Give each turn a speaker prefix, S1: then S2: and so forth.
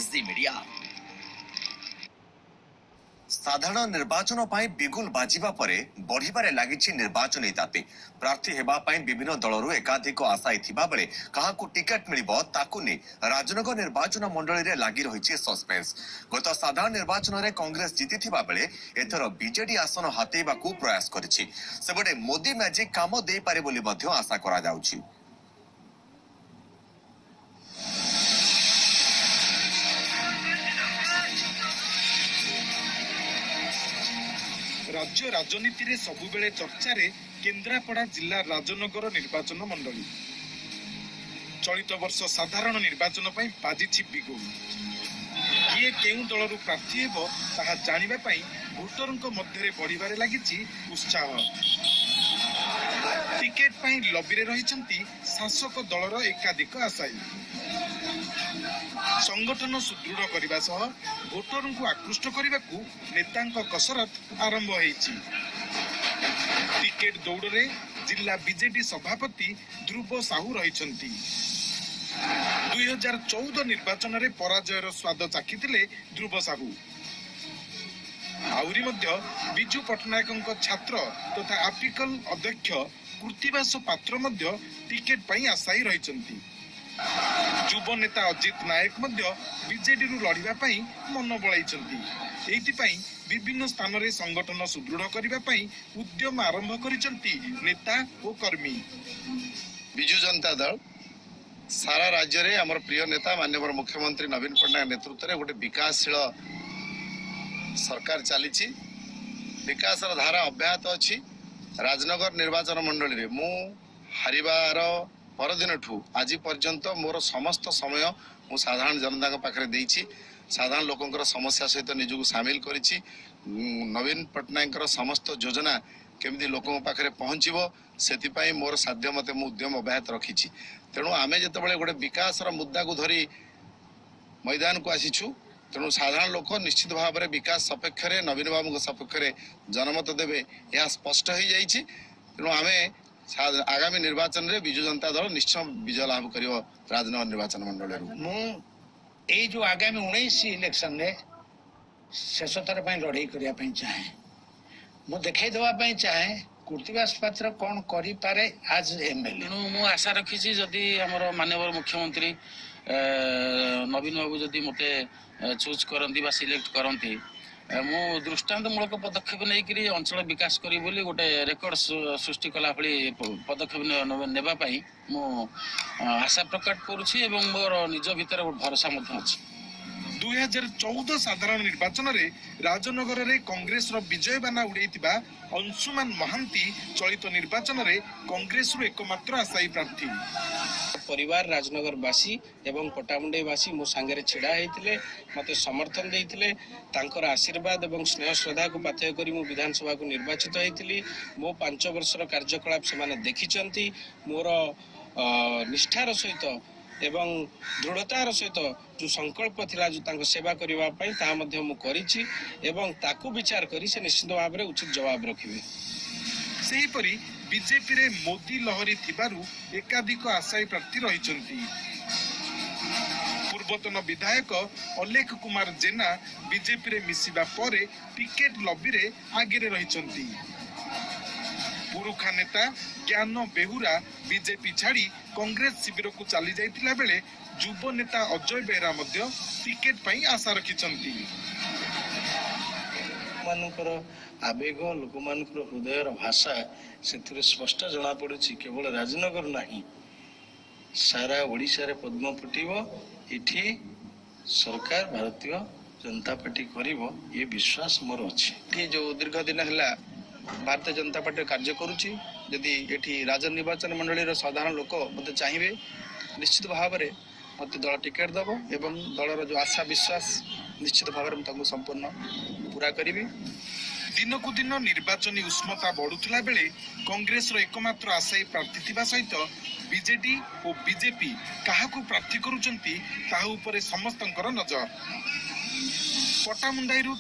S1: Zee Media.
S2: ସାଧାରଣ ନିର୍ବାଚନ ପାଇଁ ବିଗୁଲ ବାଜିବା ପରେ ବଢିବାରେ ଲାଗିଛି ନିର୍ବାଚନୀ ତାତି। ପ୍ରାର୍ଥୀ ହେବା ପାଇଁ ବିଭିନ୍ନ ଦଳରୁ ଏକାଧିକ ଆଶାୟୀ ଥିବାବେଳେ କାହାକୁ ଟିକେଟ ମିଳିବ ତାକୁ ନେଇ ରାଜନଗର ନିର୍ବାଚନ ମଣ୍ଡଳୀରେ ଲାଗି ରହିଛି ସସ୍ପେନ୍ସ। ଗତ ସାଧାରଣ ନିର୍ବାଚନରେ କଂଗ୍ରେସ ଜିତିଥିବା ବେଳେ ଏଥର ବିଜେଡି ଆସନ ହାତେଇବାକୁ ପ୍ରୟାସ କରିଛି। ସେପଟେ ମୋଦି ମ୍ୟାଜିକ କାମ ଦେଇପାରେ ବୋଲି ମଧ୍ୟ ଆଶା କରାଯାଉଛି।
S3: ରାଜ୍ୟ ରାଜନୀତିରେ ସବୁବେଳେ ଚର୍ଚ୍ଚାରେ କେନ୍ଦ୍ରାପଡ଼ା ଜିଲ୍ଲା ରାଜନଗର ନିର୍ବାଚନ ମଣ୍ଡଳୀ। ଚଳିତ ବର୍ଷ ସାଧାରଣ ନିର୍ବାଚନ ପାଇଁ ବାଜିଛି ବିଗୁଲ। କିଏ କେଉଁ ଦଳରୁ ପ୍ରାର୍ଥୀ ହେବ ତାହା ଜାଣିବା ପାଇଁ ଭୋଟରଙ୍କ ମଧ୍ୟରେ ବଢିବାରେ ଲାଗିଛି ଉତ୍ସାହ। ଟିକେଟ ପାଇଁ ଲବିରେ ରହିଛନ୍ତି ଶାସକ ଦଳର ଏକାଧିକ ଆଶାୟୀ। ସଂଗଠନ ସୁଦୃଢ଼ କରିବା ସହ ଭୋଟରଙ୍କୁ ଆକୃଷ୍ଟ କରିବାକୁ ନେତାଙ୍କ କସରତ ଆରମ୍ଭ ହେଇଛି। ଟିକେଟ ଦୌଡ଼ରେ ଜିଲ୍ଲା ବିଜେଡି ସଭାପତି ଧ୍ରୁବ ସାହୁ ରହିଛନ୍ତି। 2014 ନିର୍ବାଚନରେ ପରାଜୟର ସ୍ୱାଦ ଚାଖିଥିଲେ ଧ୍ରୁବ ସାହୁ। ଆହୁରି ମଧ୍ୟ ବିଜୁ ପଟ୍ଟନାୟକଙ୍କ ଛାତ୍ର ତଥା ଆପିକଲ ଅଧ୍ୟକ୍ଷ କୃତିବାସ ପାତ୍ର ମଧ୍ୟ ଟିକେଟ ପାଇଁ ଆଶାୟୀ ରହିଛନ୍ତି। ଯୁବ ନେତା ଅଜିତ ନାୟକ ମଧ୍ୟ ବିଜେଡିରୁ ଲଢ଼ିବା ପାଇଁ ମନ ବଳାଇଛନ୍ତି। ଏଇଥିପାଇଁ ବିଭିନ୍ନ ସ୍ଥାନରେ ସଂଗଠନ ସୁଦୃଢ଼ କରିବା ପାଇଁ ଉଦ୍ୟମ ଆରମ୍ଭ କରିଛନ୍ତି ନେତା ଓ କର୍ମୀ।
S4: ବିଜୁ ଜନତା ଦଳ ସାରା ରାଜ୍ୟରେ ଆମର ପ୍ରିୟ ନେତା ମାନ୍ୟବର ମୁଖ୍ୟମନ୍ତ୍ରୀ ନବୀନ ପଟ୍ଟନାୟକ ନେତୃତ୍ୱରେ ଗୋଟେ ବିକାଶଶୀଳ ସରକାର ଚାଲିଛି। ବିକାଶର ଧାରା ଅବ୍ୟାହତ ଅଛି। ରାଜନଗର ନିର୍ବାଚନ ମଣ୍ଡଳୀରେ ମୁଁ ହାରିବାର ପରଦିନଠୁ ଆଜି ପର୍ଯ୍ୟନ୍ତ ମୋର ସମସ୍ତ ସମୟ ମୁଁ ସାଧାରଣ ଜନତାଙ୍କ ପାଖରେ ଦେଇଛି। ସାଧାରଣ ଲୋକଙ୍କର ସମସ୍ୟା ସହିତ ନିଜକୁ ସାମିଲ କରିଛି। ନବୀନ ପଟ୍ଟନାୟକଙ୍କର ସମସ୍ତ ଯୋଜନା କେମିତି ଲୋକଙ୍କ ପାଖରେ ପହଞ୍ଚିବ ସେଥିପାଇଁ ମୋର ସାଧ୍ୟ ମତେ ମୁଁ ଉଦ୍ୟମ ଅବ୍ୟାହତ ରଖିଛି। ତେଣୁ ଆମେ ଯେତେବେଳେ ଗୋଟେ ବିକାଶର ମୁଦ୍ଦାକୁ ଧରି ମଇଦାନକୁ ଆସିଛୁ, ତେଣୁ ସାଧାରଣ ଲୋକ ନିଶ୍ଚିତ ଭାବରେ ବିକାଶ ସପକ୍ଷରେ ନବୀନ ବାବୁଙ୍କ ସପକ୍ଷରେ ଜନମତ ଦେବେ, ଏହା ସ୍ପଷ୍ଟ ହୋଇଯାଇଛି। ତେଣୁ ଆମେ ଆଗାମୀ ନିର୍ବାଚନରେ ବିଜୁ ଜନତା ଦଳ ନିଶ୍ଚୟ ବିଜୟ ଲାଭ କରିବ ରାଜନଗର ନିର୍ବାଚନ ମଣ୍ଡଳୀରୁ।
S5: ମୁଁ ଏଇ ଯୋଉ ଆଗାମୀ 19 ଇଲେକ୍ସନରେ ଶେଷ ଥର ପାଇଁ ଲଢ଼େଇ କରିବା ପାଇଁ ଚାହେଁ। ମୁଁ ଦେଖେଇ ଦେବା ପାଇଁ ଚାହେଁ କୃତିବାସ ପାତ୍ର କ'ଣ କରିପାରେ ଆଜ୍ ଏମଏଲଏ।
S6: ତେଣୁ ମୁଁ ଆଶା ରଖିଛି ଯଦି ଆମର ମାନ୍ୟବର ମୁଖ୍ୟମନ୍ତ୍ରୀ ନବୀନ ବାବୁ ଯଦି ମୋତେ ଚୁଜ୍ କରନ୍ତି ବା ସିଲେକ୍ଟ କରନ୍ତି, ମୁଁ ଦୃଷ୍ଟାନ୍ତମୂଳକ ପଦକ୍ଷେପ ନେଇକରି ଅଞ୍ଚଳ ବିକାଶ କରିବି ବୋଲି ଗୋଟେ ରେକର୍ଡ ସୃଷ୍ଟି କଲା ଭଳି ପଦକ୍ଷେପ ନେବା ପାଇଁ ମୁଁ ଆଶା ପ୍ରକଟ କରୁଛି ଏବଂ ମୋର ନିଜ ଭିତରେ ଗୋଟେ ଭରସା ମଧ୍ୟ ଅଛି।
S3: 2014 ସାଧାରଣ ନିର୍ବାଚନରେ ରାଜନଗରରେ କଂଗ୍ରେସର ବିଜୟ ବାନା ଉଡ଼େଇଥିବା ଅଂଶୁମାନ ମହାନ୍ତି ଚଳିତ ନିର୍ବାଚନରେ କଂଗ୍ରେସରୁ ଏକମାତ୍ର ଆଶାୟୀ ପ୍ରାର୍ଥୀ।
S7: ପରିବାର ରାଜନଗରବାସୀ ଏବଂ ପଟ୍ଟାମୁଣ୍ଡାଇବାସୀ ମୋ ସାଙ୍ଗରେ ଛିଡ଼ା ହେଇଥିଲେ, ମୋତେ ସମର୍ଥନ ଦେଇଥିଲେ। ତାଙ୍କର ଆଶୀର୍ବାଦ ଏବଂ ସ୍ନେହ ଶ୍ରଦ୍ଧାକୁ ପାଥେୟ କରି ମୁଁ ବିଧାନସଭାକୁ ନିର୍ବାଚିତ ହେଇଥିଲି। ମୋ 5 ବର୍ଷର କାର୍ଯ୍ୟକଳାପ ସେମାନେ ଦେଖିଛନ୍ତି। ମୋର ନିଷ୍ଠାର ସହିତ ଏବଂ ଦୃଢ଼ତାର ସହିତ ଯେଉଁ ସଂକଳ୍ପ ଥିଲା ଯେଉଁ ତାଙ୍କ ସେବା କରିବା ପାଇଁ, ତାହା ମଧ୍ୟ ମୁଁ କରିଛି ଏବଂ ତାକୁ ବିଚାର କରି ସେ ନିଶ୍ଚିତ ଭାବରେ ଉଚିତ ଜବାବ ରଖିବେ।
S3: ସେହିପରି ବିଜେପିରେ ମୋଦି ଲହରୀ ଥିବାରୁ ଏକାଧିକ ଆଶାୟୀ ପ୍ରାର୍ଥୀ ରହିଛନ୍ତି। ପୂର୍ବତନ ବିଧାୟକ ଅଲେଖ କୁମାର ଜେନା ବିଜେପିରେ ମିଶିବା ପରେ ଟିକେଟ ଲବିରେ ଆଗରେ ରହିଛନ୍ତି। ପୁରୁଖା ନେତା ଜ୍ଞାନ ବେହୁରା ବିଜେପି ଛାଡ଼ି କଂଗ୍ରେସ ଶିବିରକୁ ଚାଲି ଯାଇଥିଲା ବେଳେ ଯୁବ ନେତା ଅଜୟ ବେହେରା ମଧ୍ୟ ଟିକେଟ ପାଇଁ ଆଶା ରଖିଛନ୍ତି।
S8: ଲୋକମାନଙ୍କର ଆବେଗ, ଲୋକମାନଙ୍କର ହୃଦୟର ଭାଷା ସେଥିରେ ସ୍ପଷ୍ଟ ଜଣାପଡ଼ୁଛି। କେବଳ ରାଜନଗର ନାହିଁ, ସାରା ଓଡ଼ିଶାରେ ପଦ୍ମ ଫୁଟିବ। ଏଠି ସରକାର ଭାରତୀୟ ଜନତା ପାର୍ଟି କରିବ, ଏ ବିଶ୍ୱାସ ମୋର ଅଛି।
S7: ଏଠି ଯେଉଁ ଦୀର୍ଘ ଦିନ ହେଲା ଭାରତୀୟ ଜନତା ପାର୍ଟିରେ କାର୍ଯ୍ୟ କରୁଛି, ଯଦି ଏଠି ରାଜ ନିର୍ବାଚନ ମଣ୍ଡଳୀର ସାଧାରଣ ଲୋକ ମୋତେ ଚାହିଁବେ, ନିଶ୍ଚିତ ଭାବରେ ମୋତେ ଦଳ ଟିକେଟ୍ ଦେବ ଏବଂ ଦଳର ଯେଉଁ ଆଶା ବିଶ୍ୱାସ ନିଶ୍ଚିତ ଭାବରେ ମୁଁ ତାଙ୍କୁ ସମ୍ପୂର୍ଣ୍ଣ ପୁରା କରିବି।
S3: ଦିନକୁ ଦିନ ନିର୍ବାଚନୀ ଉଷ୍ମତା ବଢୁଥିଲା ବେଳେ କଂଗ୍ରେସର ଏକମାତ୍ର ଆଶାୟୀ ପ୍ରାର୍ଥୀ ଥିବା ସହିତ ବିଜେଡି ଓ ବିଜେପି କାହାକୁ ପ୍ରାର୍ଥୀ କରୁଛନ୍ତି ତାହା ଉପରେ ସମସ୍ତଙ୍କର ନଜର। ପଟ୍ଟାମୁଣ୍ଡାଇରୁ